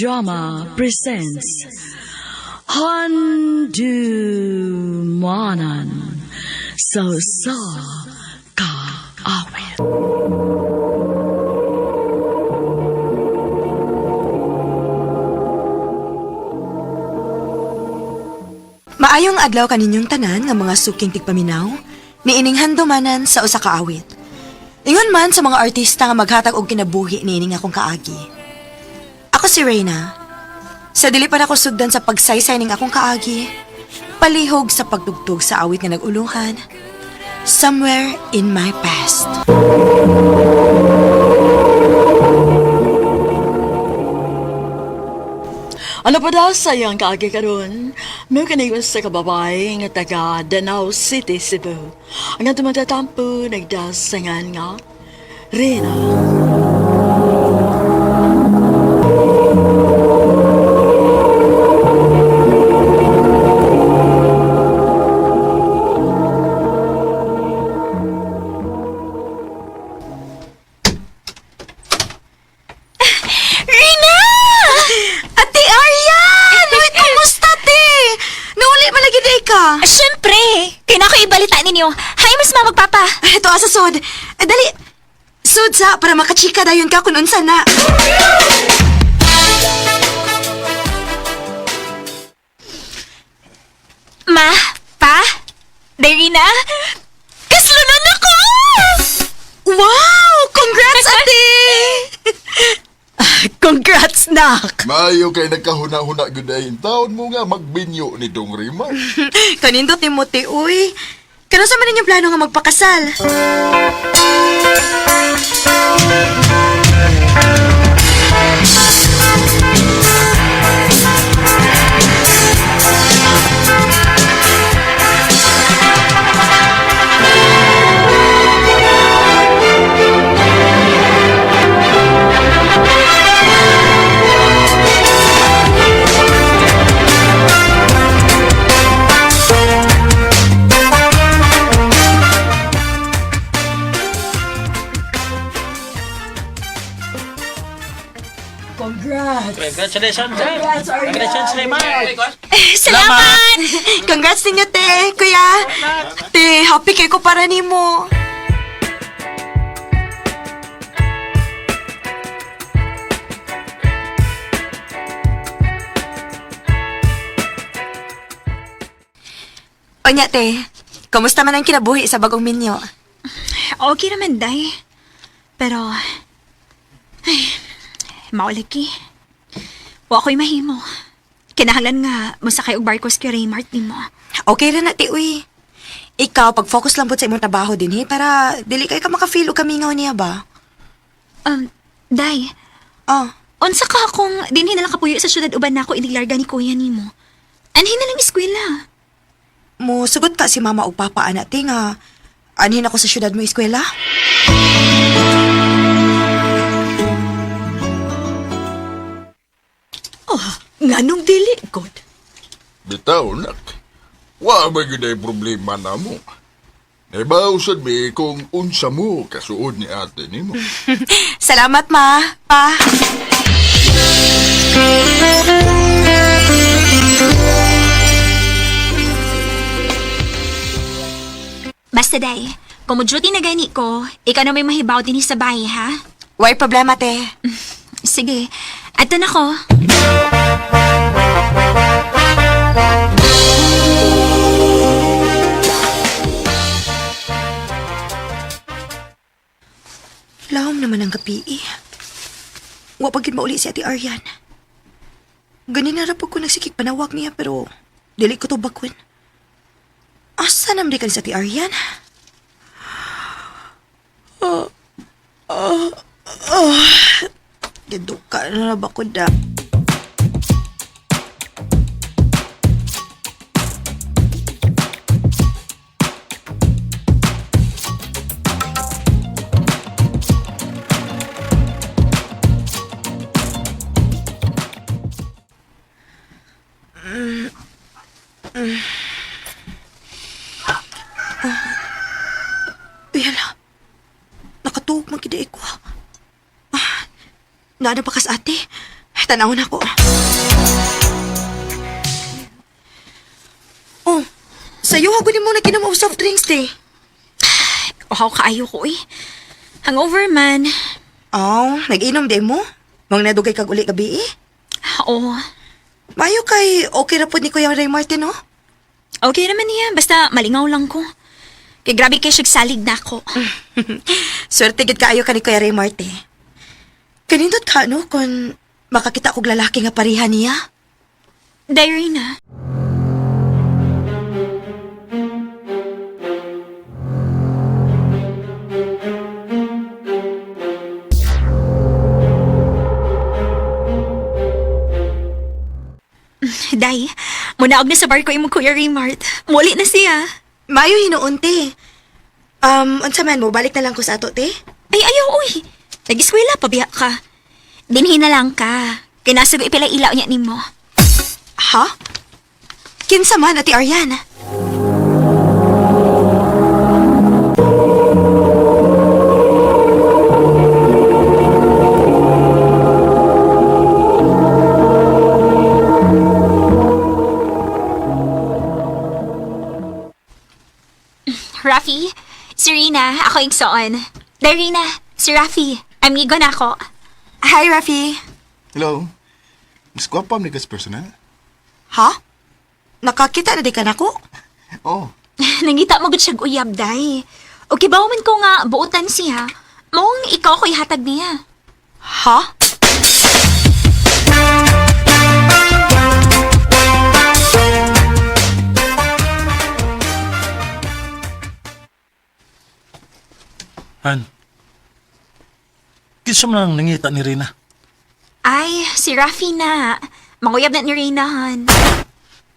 Drama presents Handumanan sa Usa Ka Awit. Maayong adlaw kaninyong tanan nga mga suking tigpaminaw, niining handumanan sa usa ka awit. Ingon man sa mga artista nga maghatag og kinabuhi niining akong kaagi. Ako si Reyna. Sa dili pa nako sugdan sa pagsaysay ning akong kaagi, palihog sa pagtugtog sa awit nga nag-ulunghan, Somewhere in My Past. Ano pa daw sa iyang kaagi karon? May kaniwas sa kababay nga taga Danao City, Cebu. Ang atong matatampo nagdasangan nga Rina. Rina! Ate Aryan! Uy, kumusta, te? Nauli man lagi day ka. Siyempre! Kaya na ako ibalita ninyo. Hi, mas mama papa. Ito asa sud. Eh, dali. Sud sa para makachika dayon ka kung unsa na. Ma, pa, Darina, kaslunan ako! Wow! Congrats, ate! Congrats, nak! Maayo kay nagkahuna-huna gud ay taon mo nga magbinyo ni Dong Rima. Kanindo, Timothy, uy. Kano sa man ninyong plano nga magpakasal? Congrats! Congratulations, sir. Congratulations, Rima. Eh, Salamat! Congrats ninyo, te. Kuya. Te, happy kay ko para nimo. Onya, te. Kumusta man ang kinabuhi sa bagong minyo? Okay naman, Day. Pero, ay, maulagi. Wa ko'y mahimo. Kinahanglan nga, musakay og barkos kay Raymart nimo. Okay ra na, te, uy. Ikaw, pag-focus lang po sa imong trabaho din, he, para dili kay ka makafeel o kamingaw niya ba? Day, Oh, unsa ka kung dinhi na lang kapuyo sa syudad uban nako iniglarga ni kuya nimo. Anhin na lang eskwela. mo sugot ka si mama o papa ana te nga anhin ako sa syudad mo eskwela? Oh, nganong dili, God? Bitaw nak. Wa ba gyud ay problema namo. Nabaw sad mi kung unsa mo kasuod ni ate nimo. Salamat ma, pa. Basta, Day, kung mo-duty na gani ko, ikaw na may mahibaw din sa bahay, ha? Why problema te? Sige, ato na ko. Lahom naman ang gabi eh. Wa pa gyud mauli si Ate Aryan. Ganin na ra pud ko nagsikig panawag niya pero dili ko to bakwin. Asa nam di kan si Ate Aryan? Ah, ah, ah. Giduka na ba ko da? Uy, hala. Nakatuog man gid ko. Ah, naana pa kas ate. Tanaw na ko. Oh, sayo ha mo na kinam og soft drinks te. Uhaw kaayo ko eh. Hangover man. Oh, nag-inom di mo? Mang nadugay kag uli gabi eh. Oo. Mayo kay okay ra pod ni Kuya Ray Martin, oh. Okay naman niya. Basta malingaw lang ko. Kay grabe kay siyag salig na ako. Swerte gid kaayo ka ni Kuya Ray Marte. Kanindot ka no kung makakita kog lalaki nga pareha niya. Diary na. Day, munaog na sa barko imong Kuya Raymart. Muli na siya. Mayo hinuon te. Unsa man mo balik na lang ko sa ato te. Ay, ayaw, uy. Nag-eskwela, pabiya ka. Dinhi na lang ka. Kinasag ipila ilaw niya nimo. Ha? Kinsa man ati Aryan? Rafi, si Rina, ako igsoon. Day, Rina, si Rafi, amigo na ako. Hi Rafi. Hello. Mas gwapa man ka sa personal? Ha? Nakakita na di ka nako? Oh. Nangita mo gud siyag uyab, day. O kibaw man ko nga buotan siya. Maong ikaw ko ihatag niya. Ha? Han. Kinsa man ang nangita ni Rina? Ay, si Rafi na. Manguyab na ni Rina, han.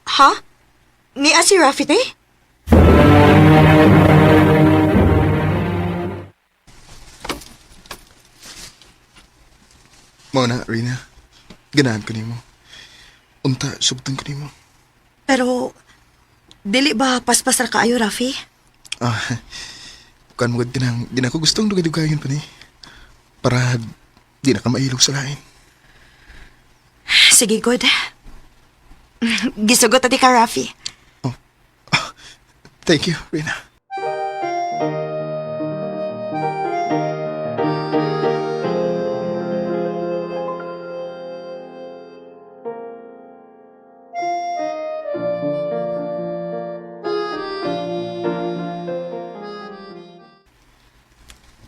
Ha? Ni si Rafi te? Mao na, Rina. Ganahan ko nimo. Unta, sugtan ko nimo. Pero dili ba paspas ra kaayo Rafi? Ah, kuan mo gud kanang di na ko gustong dugay-dugayon pa ni. Para di na ka mailog sa lain. Sige, good. Gisugot ati ka Rafi. Thank you, Rina.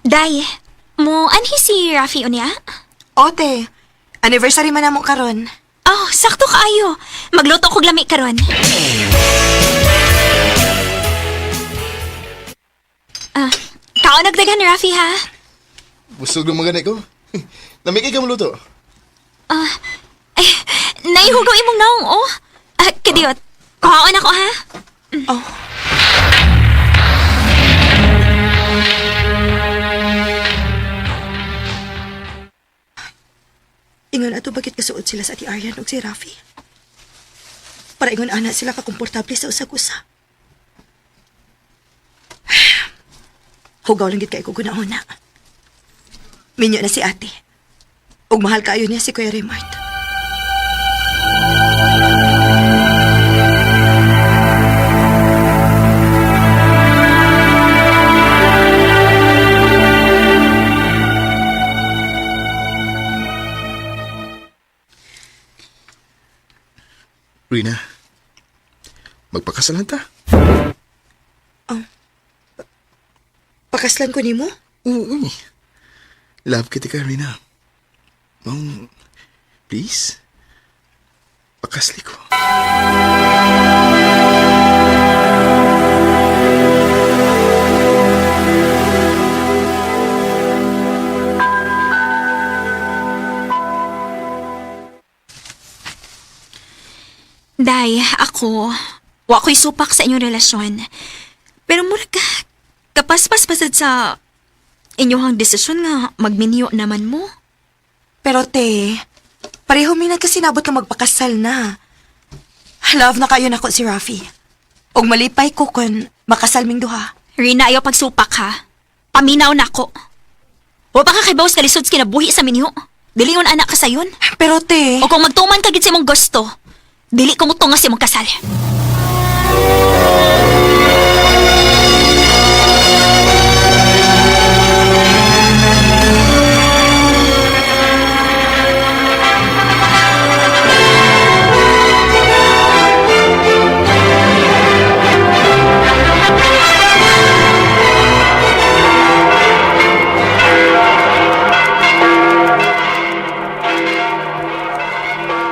Day, mo anhi si Rafi unya? Ote, anniversary man namo karon. Oh, sakto kaayo. Magluto kog lami karon. Ah, kao nagdagan Rafi ha. Busog ng mga ko. Namigay ka maluto. Ah, ay, naihugaw imong naong oh. Ah, kadiyot. Kuhaon ako ha. Oh. Ingon ato bakit kasuod sila sa ati Aryan ug si Rafi? Para ingon ana sila kakomportable sa usag-usa. Hugaw lang gid kay ko gunahon na. Minyo na si ate. Ug mahal kaayo niya si Kuya Raymart. Rina, magpakasalan ta. Pakaslan ko nimo? Oo. eh. Love kita ka, Rina. Mong, please, pakasli ko. Day, ako, wa ko'y supak sa inyong relasyon. Pero murag ka, kapaspas pasad sa inyong desisyon nga magminyo naman mo. Pero te, pareho mi nagkasinabot nga magpakasal na. Love na kayo nako si Rafi. Og malipay ko kun makasal ming duha. Rina, ayaw pagsupak ha. Paminaw na ako. Wa pa ka kay bawas kalisod sa kinabuhi sa minyo. Dili yun anak ka sayon. Pero te, O kung magtuman ka gid sa imong gusto, dili ko mutunga sa imong kasal.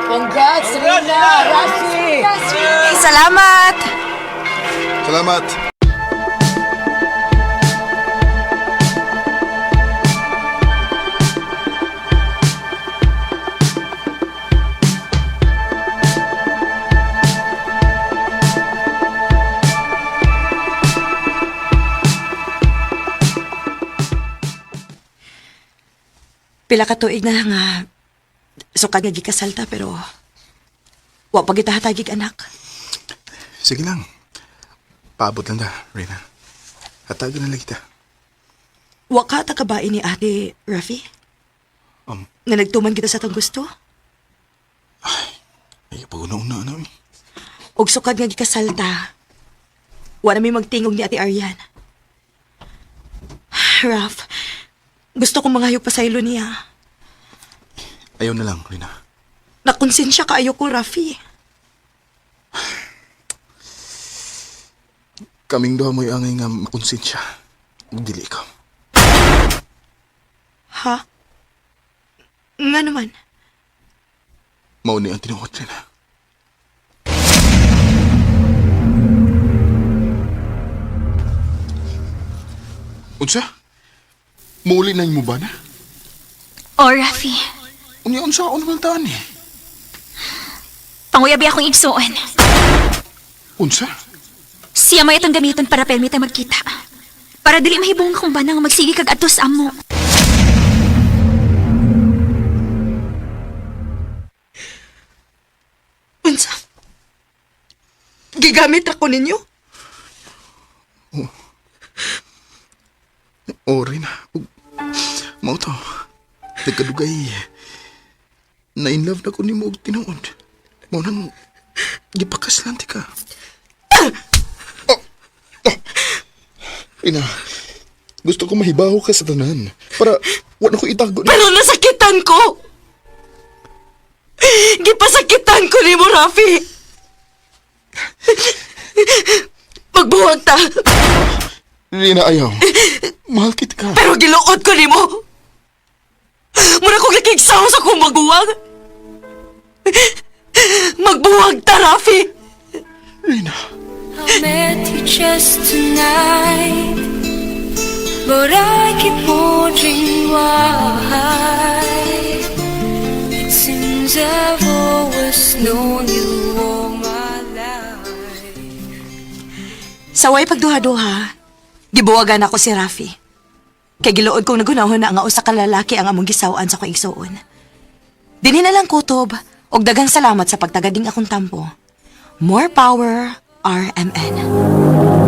Congrats, Rina! Rafi! Ay, salamat! Salamat. Pila ka tuig na nga sukad nga gikasal ta pero wa pa kita hatagig anak. Sige lang. Paabot lang da, Rina. Hatagan na lang kita. Wa ka ta kabain ni Ate Rafi? Nga nagtuman kita sa tong gusto? Ay, pag-una-una na eh. Og sukad nga gikasal ta. Wa na may magtingog ni Ate Arian. Raf, gusto kong mangayo pa sa ilo niya. Ayaw na lang, Rina. Nakonsensya kaayo ko, Rafi. Kaming duha mo'y angay nga makonsensya. Ug dili ikaw. Ha? Nga naman. Mao ni ang tinuod, Rina. Unsa? Muuli na mo ba na? O, Rafi, Unya unsa ako naman taan eh. panguyabi akong igsuon. Unsa? Siya may itong gamiton para permi tayo magkita. Para dili mahibong akong banang magsige kag adto sa amo. Unsa? Gigamit ako ninyo? O, Rina. Ug, mao to. Nagkadugay. Na in love na ko nimo og tinuod. Mao nang gipakaslan ti ka. Oh, oh. Rina, gusto ko mahibaw ka sa tanan para wa na ko itago ni. Pero nasakitan ko! Gipasakitan ko ni mo, Rafi! Magbuwag ta, Rina, ayaw. Mahal kita ka. pero giluod ko ni mo! Mura kong nakigsaw sa kong maguwang! Magbuwag ta, Rafi! Rina. I met you just tonight, but I keep wondering why. It seems I've always known you all my life. Saway pagduha-duha, gibuwagan ako si Rafi. Kay giluod kong nagunahon na nga usa ka lalaki ang among gisaw-an sa akong igsuon. Dinhi na lang kutob, og daghang salamat sa pagtagading akong tampo. More power, RMN.